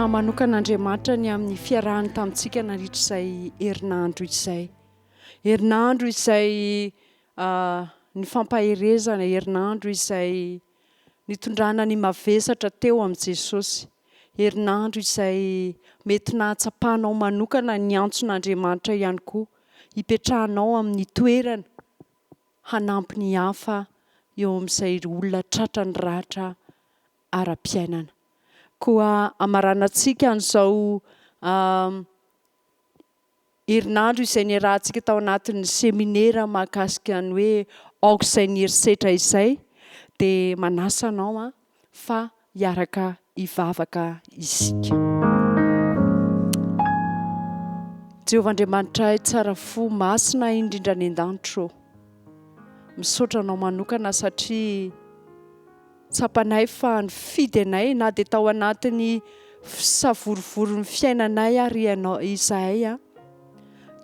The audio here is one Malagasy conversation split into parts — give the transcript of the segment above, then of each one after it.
Isaorana manokana Andriamanitra ny amin'ny fiarahany tamintsika nandritra izay herinandro izay. Herinandro izay nifampaherezana, herinandro izay nitondrana ny mavesatra teo amin'i Jesosy. Herinandro izay mety nahatsapanao manokana ny antson'Andriamanitra ihany koa hipetrahanao amin'ny toerana hanampy ny hafa eo amin'izay olona tratran'ny ratra ara-piainana. Koa hamaranantsika an'izao herinandro izay niarahantsika tao anatin'ny seminera mahakasika ny hoe aoka izay ny herisetra izay dia manasa anao an fa hiaraka hivavaka isika. Jehovah Andriamanitray tsara fo masina indrindra any an-danitra ô. Misaotra anao manokana satria Tsapanay fa nifidy anay na dia tao anatin'ny fisavorovoron'ny fiainanay ary ianao, izahay,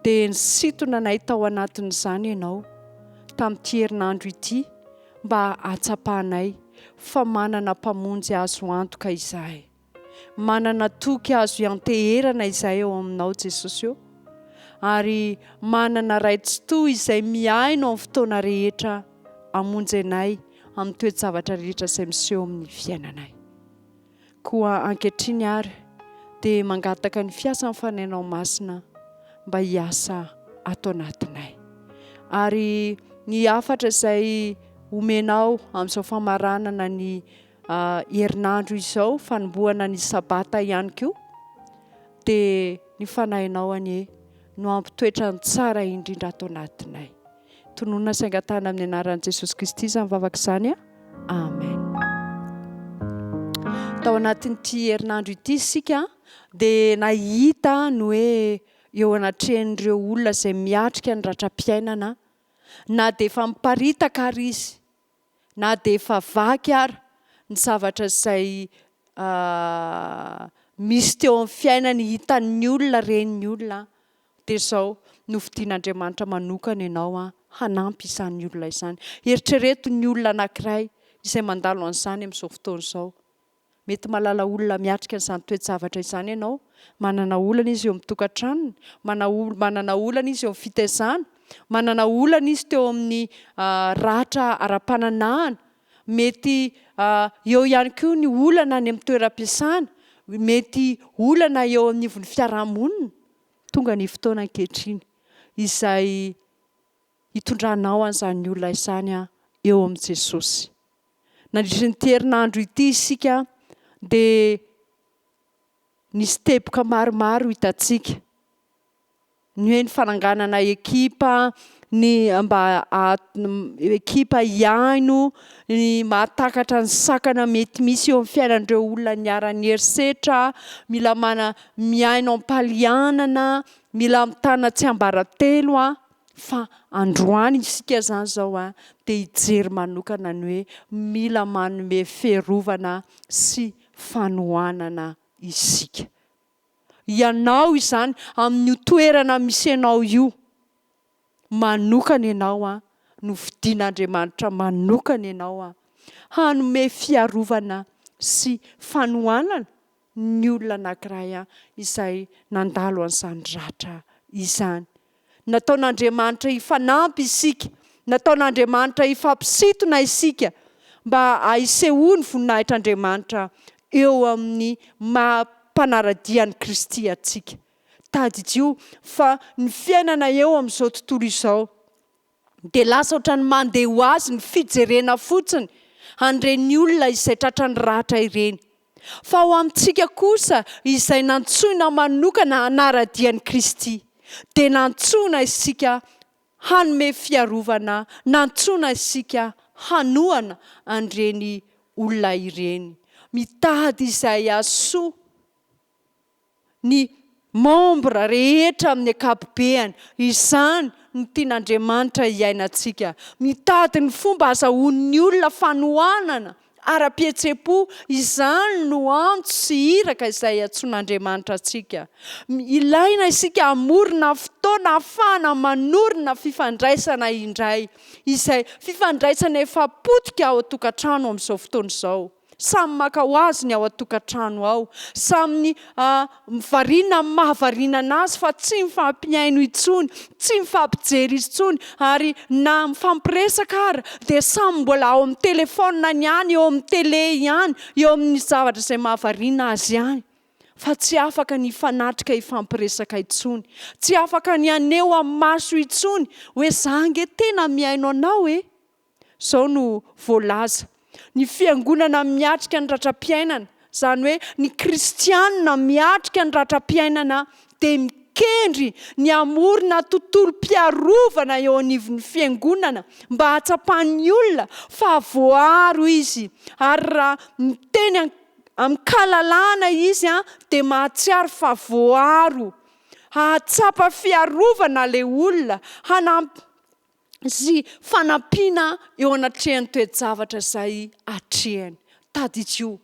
dia nisintona anay tao anatin'izany ianao tamin'ity herinandro ity mba hahatsapanay fa manana Mpamonjy azo antoka izahay. Manana toky azo ianteherana izahay ao aminao Jesosy ô, ary manana Ray Tsitoha izay mihaino amin'ny fotoana rehetra hamonjy anay amin'ny toe-javatra rehetra izay miseho amin'ny fiainanay. Koa ankehitriny ary dia mangataka ny fiasan'ny Fanahinao Masina mba hiasa ato anatinay. Ary ny hafatra izay omenao amin'izao famaranana ny herinandro izao, fanombohana ny sabata ihany koa, dia ny Fanahinao anie no hampitoetra ny tsara indrindra ato anatinay. Tononina sy angatahana amin'ny anaran'i Jesosy Kristy izany vavaka izany. Amen. Tao anatin'ity herinandro ity isika dia nahita ny hoe eo anatrehan'ireo olona izay miatrika ny ratram-piainana na dia efa miparitaka ary izy na dia efa vaky ara ny zavatra izay misy teo amin'ny fiainany hitan'ny olona, ren'ny olona, dia izao, nofidin'Andriamanitra manokana ianao hanampy izany olona izany. Eritrereto ny olona anankiray izay mandalo an'izany amin'izao fotoana izao. Mety mahalala olona miatrika an'izany toe-javatra izany ianao. Manana olana izy eo amin'ny tokantranony, manana olana izy eo amin'ny fitaizana, manana olana izy teo amin'ny ratra ara-pananahana, mety eo ihany koa ny olana any amin'ny toeram-piasana, mety olana eo anivon'ny fiarahamonina. Tonga ny fotoana ankehitriny izay hitondranao an'izany olona izany eo amin'i Jesosy. Nandritry ny ity herinandro ity isika dia nisy teboka maromaro hitantsika. Ny hoe ny fananganana ekipa, ny mba ekipa hihaino, ny mahatakatra ny sakana mety misy eo amin'ny fiainan'ireo olona niharan'ny herisetra, mila mana mihaino am-palianana, mila mitana tsiambaratelo an. Fa androany isika izany izao an, dia hijery manokana ny hoe mila manome fiarovana sy fanohanana isika. Ianao izany amin'io toerana misy anao io, manokana ianao an, nofidin'Andriamanitra manokana ianao an, hanome fiarovana sy fanohanana ny olona anankiray izay nandalo an'izany ratra izany. Nataon'Andriamanitra hifanampy isika, nataon'Andriamanitra hifampisintona isika mba hisehoan'ny voninahitr'Andriamanitra eo amin'ny maha mpanara-dia an'i Kristy antsika. Tadidio fa ny fiainana eo amin'izao tontolo izao dia lasa ohatran'ny mandeha ho azy ny fijerena fotsiny an'ireny olona izay tratran'ny ratra ireny. Fa ho amintsika kosa izay nantsoina manokana hanara-dia an'i Kristy, dia nantsoina isika hanome fiarovana, nantsoina isika hanohana an'ireny olona ireny. Mitady izay hahasoa ny membre rehetra amin'ny ankapobeany. Izany no tian'Andriamanitra hiainantsika. Mitady ny fomba azahoan'ny olona fanohanana ara-pihetseham-po, izany no antso sy iraka izay iantsoan'Andriamanitra antsika. Ilaina isika hamorona fotoana ahafahana manorina fifandraisana indray, izay fifandraisana efa potika ao an-tokantrano amin'izao fotoana izao. Samy maka ho azy ny ao an-tokantrano ao. Samy variana amin'ny mahavariana anazy fa tsy mifampihaino intsony, tsy mifampijery intsony ary na mifampiresaka ara dia samy mbola ao amin'ny telefaoniny ihany, eo amin'ny tele ihany, eo amin'ny zavatra izay mahavariana azy ihany fa tsy afaka ny hifanatrika hifampiresaka intsony. Tsy afaka ny haneho amin'ny maso intsony hoe za ange tena mihaino anao e! Izao no voalaza, Ny fiangonana miatrika ny ratram-piainana, izany hoe ny kristiana miatrika ny ratram-piainana dia mikendry ny hamorona tontolom-piarovana eo anivon'ny fiangonana mba hahatsapan'ny olona fa voaaro izy ary raha miteny amin-kalalahana izy dia mahatsiaro fa voaaro. Hahatsapa fiarovana ilay olona, hanampy sy fanampiana eo anatrehan'ny toe-javatra izay atrehany. Tadidio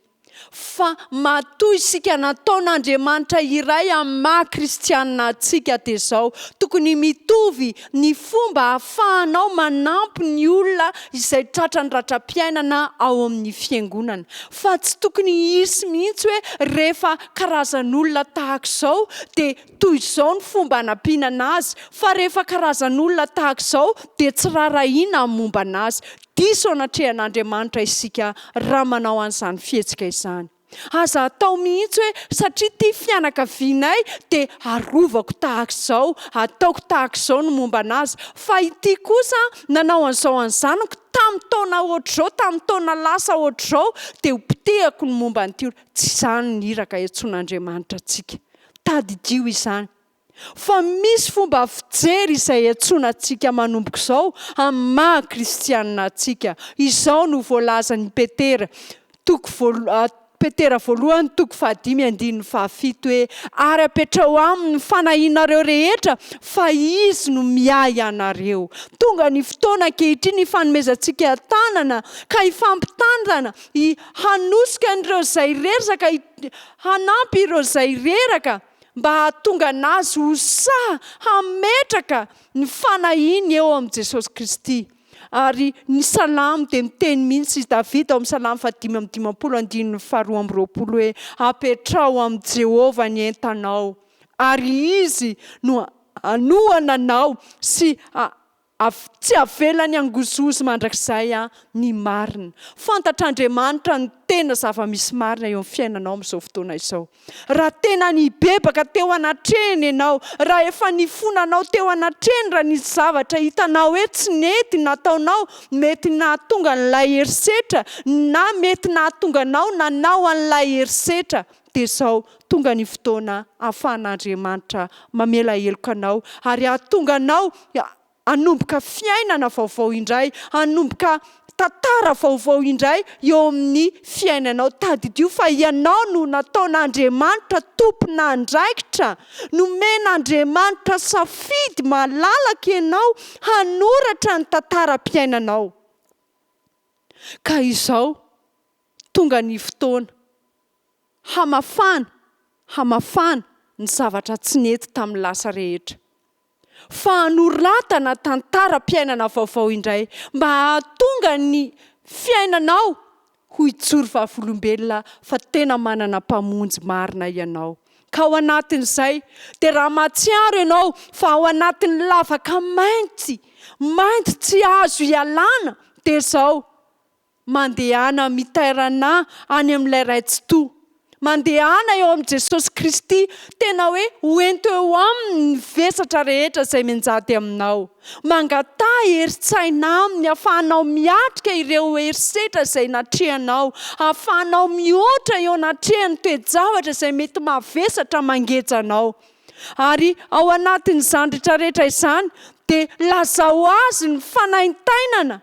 fa matoa isika nataon'Andriamanitra iray amin'ny maha kristianina antsika dia izao, tokony mitovy ny fomba ahafahanao manampy ny olona izay tratran'ny ratram-piainana ao amin'ny fiangonana. Fa tsy tokony hisy mihitsy hoe rehefa karazan'olona tahaka izao dia Toy izao ny fomba anampiana anazy, fa rehefa karazan'olona tahaka izao dia tsy rarahiana ny momba anazy. Diso anatrehan'Andriamanitra isika raha manao an'izany fihetsika izany. Aza atao mihitsy hoe satria ity fianakavianay dia arovako tahaka izao, ataoko tahaka izao ny momba anazy, fa ity kosa nanao an'izao an'izany tamin'ny taona ohatr'izao, tamin'ny taona lasa ohatr'izao dia ho potehako ny momba an'ity olona. Tsy izany ny iraka iantsoan'Andriamanitra antsika. Tadidio izany fa misy fomba fijery izay iantsoana antsika manomboka izao amin'ny maha kristianina antsika. Izao no voalazan'i Petera, toko voalo, Petera voalohany toko fahadimy andininy fahafito hoe, Ary apetraho aminy ny fanahianareo rehetra, fa Izy no miahy anareo. Tonga ny fotoana ankehitriny hifanomezantsika tanana ka hifampitantana, hanosika an'ireo izay reraka, Hanampy ireo izay reraka mba hahatonga anazy ho sahy hametraka ny fanahiany eo amin'i Jesosy Kristy. Ary ny Salamo dia miteny mihitsy i Davida ao amin'ny Salamo faha-55 andininy faha-22 hoe, Apetraho amin'i Jehovah ny entanao, ary Izy no hanohana anao sy Tsy avelany hangozohozo mandrakizay ny marina. Fantatr'Andriamanitra ny tena zava-misy marina eo amin'ny fiainanao amin'izao fotoana izao. Raha tena nibebaka teo anatrehiny ianao, raha efa nifonanao teo anatrehiny raha nisy zavatra hitanao hoe tsy nety nataonao, mety nahatonga an'ilay herisetra na mety nahatonga anao nanao an'ilay herisetra, dia izao, tonga ny fotoana ahafahan'Andriamanitra mamela heloka anao ary hahatonga anao hanomboka fiainana vaovao indray, hanomboka tantara vaovao indray eo amin'ny fiainanao. Tadidio fa ianao no nataon'Andriamanitra tompon'andraikitra, nomen'Andriamanitra safidy malalaka ianao hanoratra ny tantaram-piainanao. Ka izao, tonga ny fotoana hamafana, hamafana ny zavatra tsy nety tamin'ny lasa rehetra. Fa hanoratana tantaram-piainana vaovao indray mba hahatonga ny fiainanao ho hijoro vavolombelona fa tena manana Mpamonjy marina ianao. Ka ao anatin'izay dia raha mahatsiaro ianao fa ao anatin'ny lavaka mainty, mainty tsy azo ialana dia izao, Mandehana mitairana any amin'ilay Ray Tsitoha. Mandehana eo amin'i Jesosy Kristy, tena hoe ho ento eo Aminy ny vesatra rehetra izay mianjady aminao. Mangataha herin-tsaina Aminy ahafahanao miatrika ireo herisetra izay natrehanao, ahafahanao mihoatra eo anatrehan'ny toe-javatra izay mety mavesatra mangeja anao. Ary ao anatin'izany rehetrarehetra izany dia lazao Azy ny fanaintainana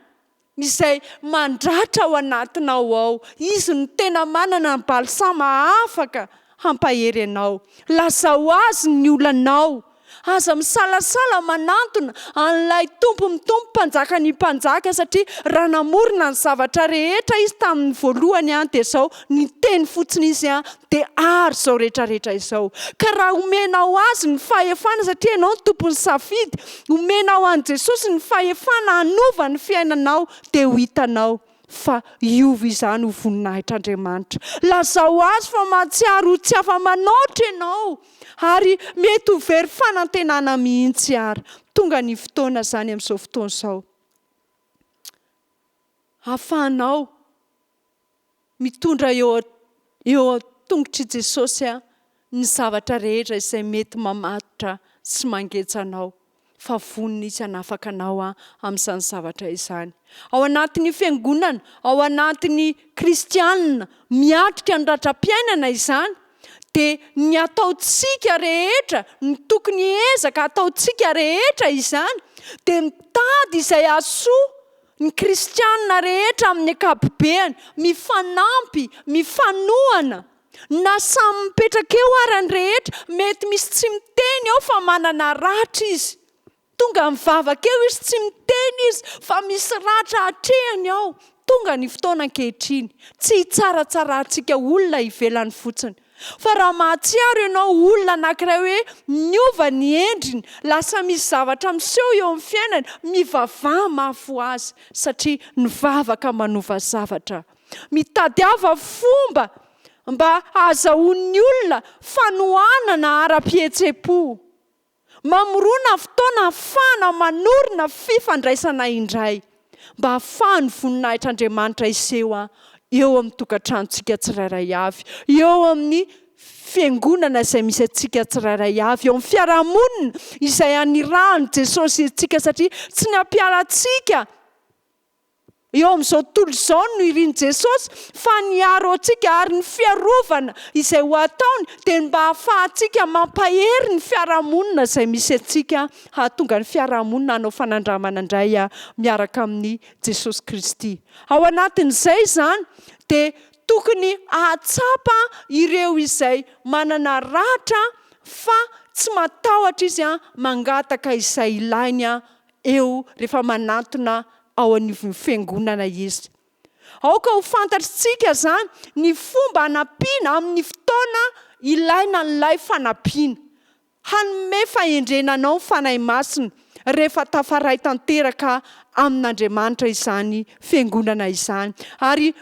Izay mandratra ao anatinao ao. Izy no tena manana ny balsama afaka hampahery anao. Lazao azy ny olanao. Aza misalasala manantona an'ilay Tompon'ny tompo, Mpanjakan'ny mpanjaka, satria raha namorona ny zavatra rehetra Izy tamin'ny voalohany dia izao, niteny fotsiny Izy dia ary izao rehetra rehetra izao. Ka raha omenao Azy ny fahefana, satria ianao no tompon'ny safidy, Omenao an'i Jesosy ny fahefana hanova ny fiainanao dia ho hitanao. fa hiova izany ho voninahitr'Andriamanitra. Lazao azy fa mahatsiaro ho tsy afa-manoatra ianao ary mety ho very fanantenana mihitsy ary. Tonga ny fotoana izany amin'izao fotoana izao ahafahanao mitondra eo eo an-tongotr'i Jesosy ny zavatra rehetra izay mety mamatotra sy mangeja anao, fa vonona Izy hanafaka anao amin'izany zavatra izany. Ao anatin'ny fiangonana, ao anatin'ny kristiana miatrika ny ratram-piainana izany, dia ny ataontsika rehetra, ny tokony ezaka ataontsika rehetra izany, dia mitady izay hahasoa ny kristiana rehetra amin'ny ankapobeany, mifanampy, mifanohana, na samy mipetraka eo ara ny rehetra, mety misy tsy miteny ao fa manana ratra izy, tonga mivavaka eo izy tsy miteny izy fa misy ratra atrehany ao, tonga ny fotoana ankehitriny, tsy hitsaratsarahantsika olona ivelany fotsiny, Fa raha mahatsiaro ianao olona anankiray hoe niova ny endriny, lasa misy zavatra miseho eo amin'ny fiainany, mivavaha mafy ho azy satria ny vavaka manova zavatra. Mitadiava fomba mba hahazahoan'ny olona fanohanana ara-pihetseham-po. Mamorona fotoana ahafahana manorina fifandraisana indray, mba hahafahan'ny voninahitr'Andriamanitra hiseho eo amin'ny tokantranontsika tsirairay avy, eo amin'ny fiangonana izay misy antsika tsirairay avy, eo amin'ny fiarahamonina izay anirahan'i Jesosy antsika, satria tsy ny hampiala antsika Eo amin'izao tontolo izao no irin'i Jesosy fa ny hiaro antsika ary ny fiarovana izay ho ataony dia ny mba hahafahantsika mampahery ny fiarahamonina izay misy antsika hahatonga ny fiarahamonina hanao fanandramana indray miaraka amin'i Jesosy Kristy. Ao anatin'izay izany dia tokony hahatsapa ireo izay manana ratra fa tsy matahotra izy mangataka izay ilainy eo rehefa manantona ao anivon'ny fiangonana izy. Aoka ho fantatritsika izany ny fomba hanampiana amin'ny fotoana ilaina an'ilay fanampiana. Hanome fahendrena anao ny Fanahy Masina rehefa tafaray tanteraka amin'Andriamanitra izany fiangonana izany. Ary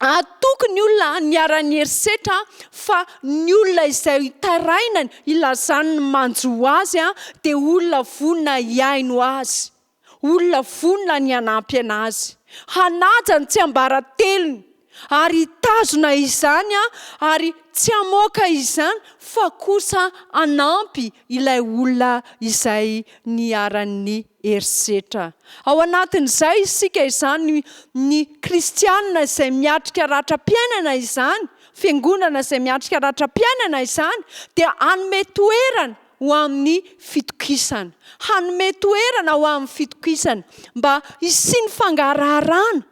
Hatoky ny olona niharan'ny herisetra fa ny olona izay itarainany, ilazany ny manjo azy dia olona vonona hihaino azy, olona vonona ny hanampy anazy, hanaja ny tsiambaratelony ary hitazona izany ary tsy hamoaka izany fa kosa hanampy ilay olona izay niharan'ny herisetra. Ao anatin'izay isika izany, ny kristiana izay miatrika ratram-piainana izany, fiangonana izay miatrika ratram-piainana izany, dia hanome toerana ho amin'ny fitokisana. Hanome toerana ho amin'ny fitokisana, mba hisian'ny fangaraharana,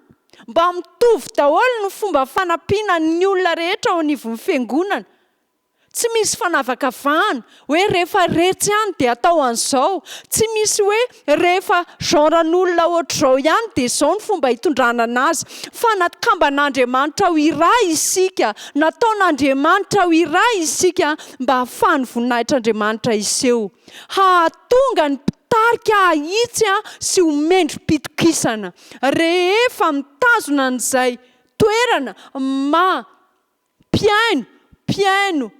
mba mitovy daholo ny fomba fanampiana ny olona rehetra ao anivon'ny fiangonana. Tsy misy fanavakavahana hoe rehefa retsy ihany dia atao an'izao, tsy misy hoe rehefa genre-n'olona ohatr'izao ihany dia izao ny fomba hitondrana an'azy, fa nakamban'Andriamanitra ho iray isika, nataon'Andriamanitra ho iray isika mba hahafahan'ny voninahitr'Andriamanitra hiseho, hahatonga ny mpitarika hahitsy sy ho mendri-pitokisana rehefa mitazona an'izay toerana maha Mpihaino, mpihaino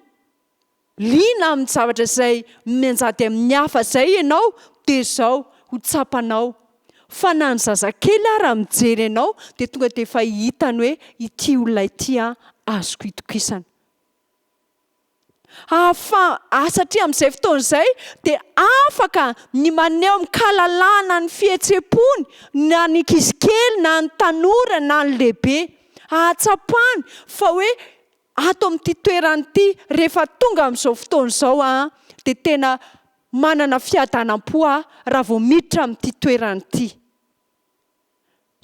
liana amin'ny zavatra izay mianjady amin'ny hafa izay ianao, dia izao ho tsapanao fa na ny zazakely ara mijery anao dia tonga dia efa hitany hoe ity olona ity an azoko itokisana. Ahafa, satria amin'izay fotoana izay dia afaka ny maneho amin-kalalahana ny fihetseham-pony na ny ankizy kely na ny tanora na ny lehibe. Ahatsapany fa hoe ato amin'ity toerana ity, rehefa tonga amin'izao fotoana izao aho dia tena manana fiadanam-po aho raha vao miditra amin'ity toerana ity.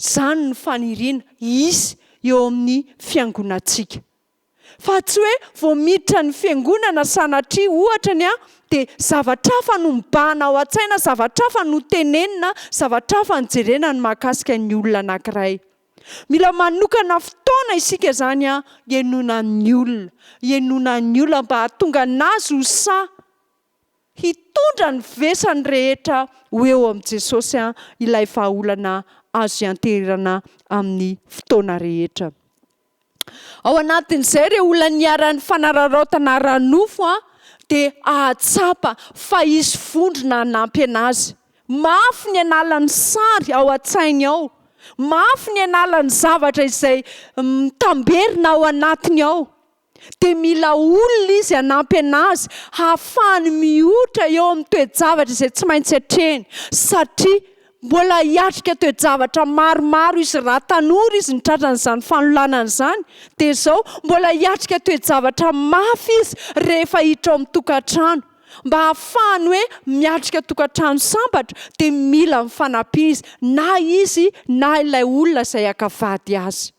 Izany no faniriana hisy eo amin'ny fiangonantsika. Fa tsy hoe vao miditra ny fiangonana sanatria ohatra ny ahy dia zavatra hafa no mibahana ao an-tsaina, zavatra hafa no tenenina, zavatra hafa no jerena ny mahakasika ny olona anankiray. Mila manokana fotoana isika izany hihainoana ny olona, hihainoana ny olona mba hahatonga an'azy ho sahy hitondra. Mitondra ny vesany rehetra ho eo amin'i Jesosy ilay vahaolana azo ianteherana amin'ny fotoana rehetra. Ao anatin'izay ireo olona niharan'ny fanararaotana ara-nofo dia hahatsapa fa hisy vondrona hanampy anazy. Mafy ny hanala ny sary ao an-tsainy ao. Mafy ny hanala ny zavatra izay mitamberina ao anatiny ao. Dia mila olona izy hanampy anazy hahafahany mihoitra eo amin'ny toe-javatra izay tsy maintsy atrehiny. Satria mbola hiatrika toe-javatra maromaro izy raha tanora izy no tratran'izany fanolanana izany. Dia izao, mbola hiatrika toe-javatra mafy izy rehefa hiditra ao amin'ny tokantrano. Mba hahafahany hoe miatrika tokantrano sambatra dia mila mifanampiana izy, na izy na ilay olona izay haka vady azy.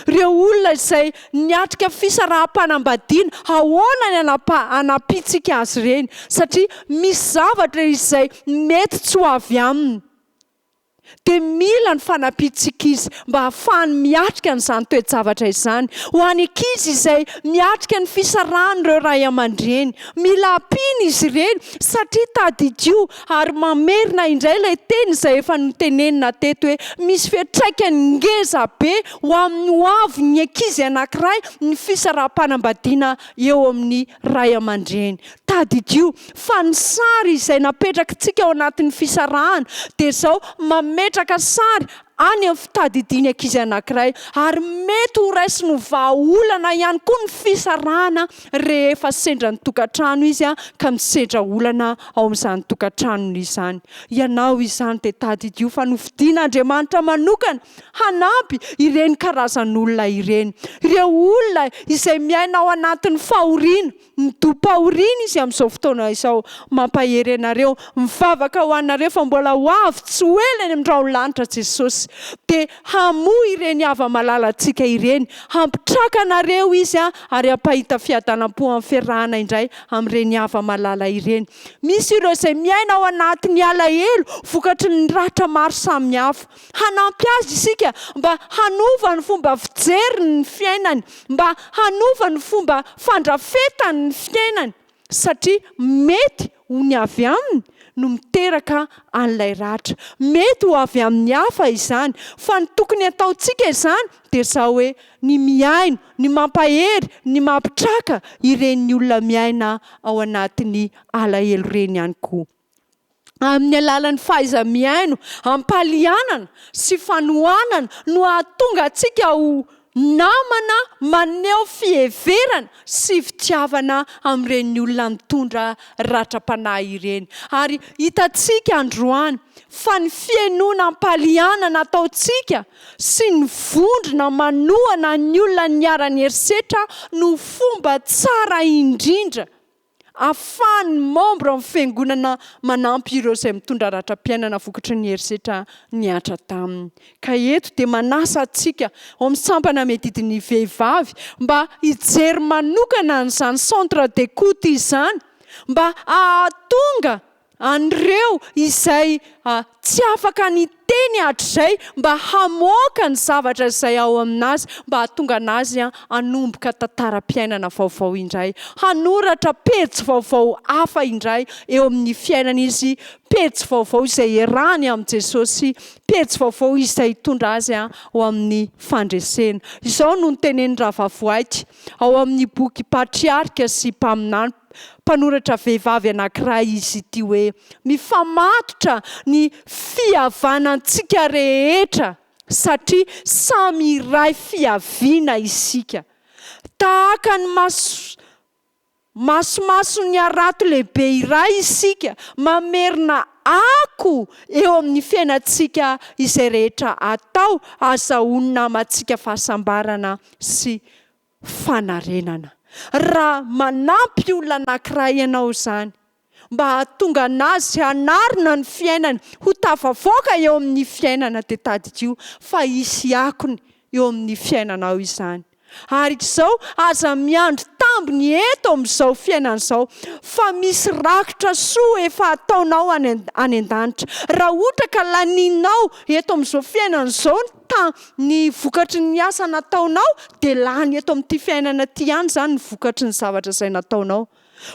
Ireo olona izay niatrika fisaraham-panambadiana, ahoana ny hanampiantsika azy ireny? Satria misy zavatra izay mety tsy ho avy aminy. Dia mila ny fanampiantsika izy mba hahafahany miatrika an'izany toe-javatra izany. Ho an'ny ankizy izay miatrika ny fisarahan'ireo ray aman-dreny, mila ampiana izy ireny satria tadidio Ary mamerina indray ilay teny izay efa notenenina teto hoe misy fiantraikany ngeza be ho amin'ny ho avin'ny ankizy anankiray ny fisaraham-panambadiana eo amin'ny ray aman-dreny. Tadidio fa ny sary izay napetrakitsika ao anatin'ny fisarahana dia izao mametraka sary any amin'ny fitadidian'ny ankizy anankiray ary mety ho raisiny ho vahaolana ihany koa ny fisarahana rehefa sendra ny tokantrano izy ka misedra olana ao amin'izany tokantranony izany. Ianao izany dia tadidio fa nofidin'Andriamanitra manokana hanampy ireny karazan'olona ireny. Ireo olona izay miaina ao anatin'ny fahoriana, Midom-pahoriana izy amin'izao fotoana izao. Mampahery anareo, mivavaka ho anareo fa mbola ho avy tsy ho ela eny amin'ny rahon'ny lanitra Jesosy. Dia hamoha ireny hava-malalantsika ireny. Hampitraka anareo Izy ary hampahita fiadanam-po amin'ny fiarahana indray amin'ireny hava-malala ireny. Misy ireo izay miaina ao anatin'ny alahelo vokatry ny ratra maro samihafa. Hanampy azy isika mba hanova ny fomba fijeriny ny fiainany, mba hanova ny fomba fandrafetany ny fiainany, satria mety ho ny avy aminy no miteraka an'ilay ratra. Mety ho avy amin'ny hafa izany, fa ny tokony hataontsika izany dia izao hoe, ny mihaino, ny mampahery, ny mampitraka ireny olona miaina ao anatin'ny alahelo ireny ihany koa. Amin'ny alalan'ny fahaiza-mihaino am-pahalianana sy fanohanana no hahatonga antsika ho namana maneho fiheverana sy fitiavana amin'ireny olona mitondra ratram-panahy ireny. Ary hitantsika androany fa ny fihainoana am-pahalianana ataontsika sy ny vondrona manohana ny olona niharan'ny herisetra no fomba tsara indrindra Ahafahan'ny membre amin'ny fiangonana manampy ireo izay mitondra ratram-piainana vokatry ny herisetra nihatra taminy. Ka eto dia manasa antsika ao amin'ny sampana miadidy ny vehivavy mba hijery manokana an'izany centre d'écoute izany mba hahatonga an'ireo izay tsy afaka niteny hatrizay mba hamoaka ny zavatra izay ao aminazy mba hahatonga anazy hanomboka tantaram-piainana vaovao indray, hanoratra pejy vaovao hafa indray eo amin'ny fiainany izy, pejy vaovao izay iarahany amin'i Jesosy, pejy vaovao izay hitondra azy ho amin'ny fandresena. Izao no notenenin'i Rahavavy White ao amin'ny boky Patriarika sy Mpaminany, Mpanoratra vehivavy anankiray izy ity hoe, Mifamatotra ny fihavanantsika rehetra satria samy iray fiaviana isika. Tahaka ny masomason'ny harato lehibe iray isika, mamerina ako eo amin'ny fiainantsika izay rehetra atao ahazahoan'ny namantsika fahasambarana sy fanarenana. Raha manampy olona anankiray ianao izany mba hahatonga anazy hanarina ny fiainany, ho tafavoaka eo amin'ny fiainana dia tadidio fa hisy akony eo amin'ny fiainanao izany. Ary izao, aza miandry tambiny eto amin'izao fiainana izao fa misy rakitra soa efa ataonao any any an-danitra. Raha ohatra ka lanianao eto amin'izao fiainana izao ny ta ny vokatry ny asa nataonao dia lany eto amin'ity fiainana ity ihany izany ny vokatry ny zavatra izay nataonao.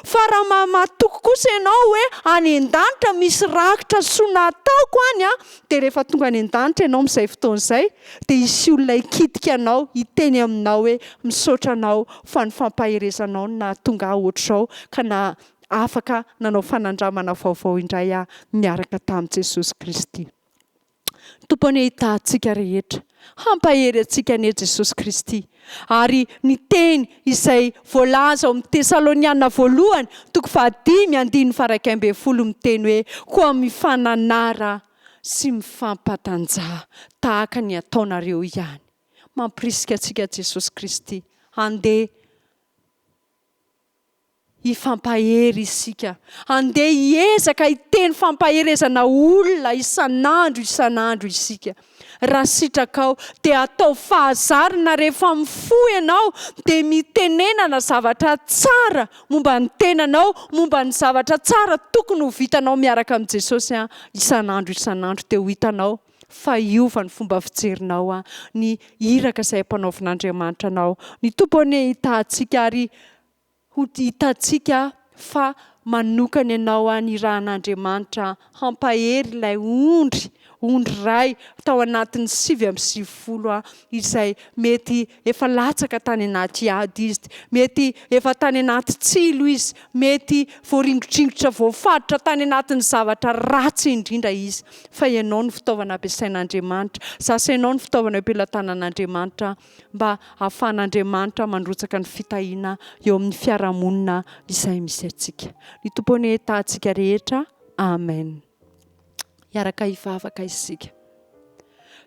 Fa raha matoky kosa ianao hoe any an-danitra misy rakitra soa nataoko any an, dia rehefa tonga any an-danitra ianao amin'izay fotoana izay, dia hisy olona hikitika anao, hiteny aminao hoe misaotra anao fa ny fampaherezanao no nahatonga ahy ohatr'izao ka na afaka nanao fanandramana vaovao indray aho niaraka tamin'i Jesosy Kristy. Tompo anie hitaha antsika rehetra. Hampahery antsika anie Jesosy Kristy. Ary ny teny izay voalaza ao amin'ny Tesaloniana voalohany toko fahadimy andininy faha-11 miteny hoe, Koa mifananara sy mifampatanjaha tahaka ny ataonareo ihany. Mampirisika antsika Jesosy Kristy handeha Hifampahery isika. Handeha hiezaka hiteny fampaherezana olona isan'andro isan'andro isika. Raha sitrakao, dia ataovy fahazarana rehefa mifoha ianao dia mitenenana zavatra tsara momba ny tenanao, momba ny zavatra tsara tokony ho vitanao miaraka amin'i Jesosy isan'andro isan'andro dia ho hitanao fa hiova ny fomba fijerinao ny iraka izay ampanaovin'Andriamanitra anao. Ny Tompo anie hitaha antsika ary Ho hitantsika fa manokana ianao nirahan'Andriamanitra hampahery ilay ondry, ondry iray tao anatin'ny 99 izay mety efa latsaka tany anaty ady izy, mety efa tany anaty tsilo izy, mety voaringotringotra, voafatotra tany anatin'ny zavatra ratsy indrindra izy. Fa ianao no fitaovana ampiasain'Andriamanitra, za sy ianao no fitaovana eo am-pelatanan'Andriamanitra. mba hahafahan'Andriamanitra mandrotsaka ny fitahiana eo amin'ny fiarahamonina izay misy antsika. Ny Tompo anie hitaha antsika rehetra. Amen. Hiaraka hivavaka isika.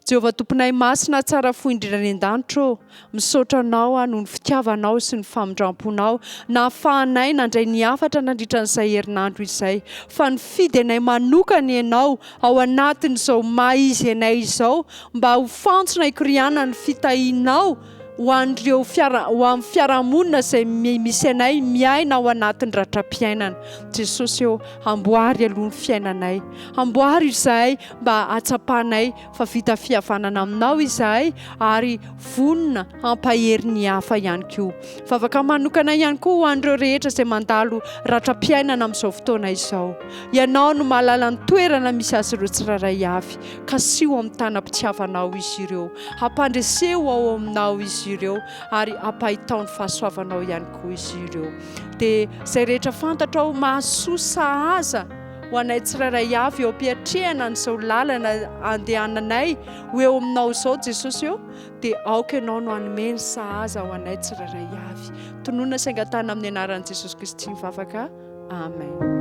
Jehovah Tomponay masina tsara fo indrindra any an-danitra ô, misaotra Anao aho noho ny fitiavanao sy ny famindram-ponao nahafahanay nandray ny hafatra nandritra an'izay herinandro izay, fa nifidy anay manokana Ianao ao anatin'izao maha izy anay izao mba ho fantsona hikoriana ny fitahianao ho an'ireo fiara ho amin'ny fiarahamonina izay misy anay miaina ao anatin'ny ratram-piainana. Jesosy ô, amboary aloha ny fiainanay. Amboary izahay mba hahatsapanay fa vita fihavanana aminao izahay ary vonona hampahery ny hafa ihany koa. Vavaka manokana ihany koa ho an'ireo rehetra izay mandalo ratram-piainana amin'izao fotoana izao. Ianao no mahalala ny toerana misy azy ireo tsirairay avy. Kasiho amin'ny tanam-pitiavanao izy ireo. Ampandreseo ao aminao izy ireo ary ampahitao ny fahasoavanao ihany koa izy ireo. Dia izay rehetra fantatrao mahasoa sahaza ho anay tsirairay avy eo am-piatrehana an'izao lalana andehananay ho eo aminao izao Jesosy ô, dia aoka Ianao no hanome ny sahaza ho anay tsirairay avy. Tononina sy angatahana amin'ny anaran'i Jesosy Kristy ny vavaka. Amen.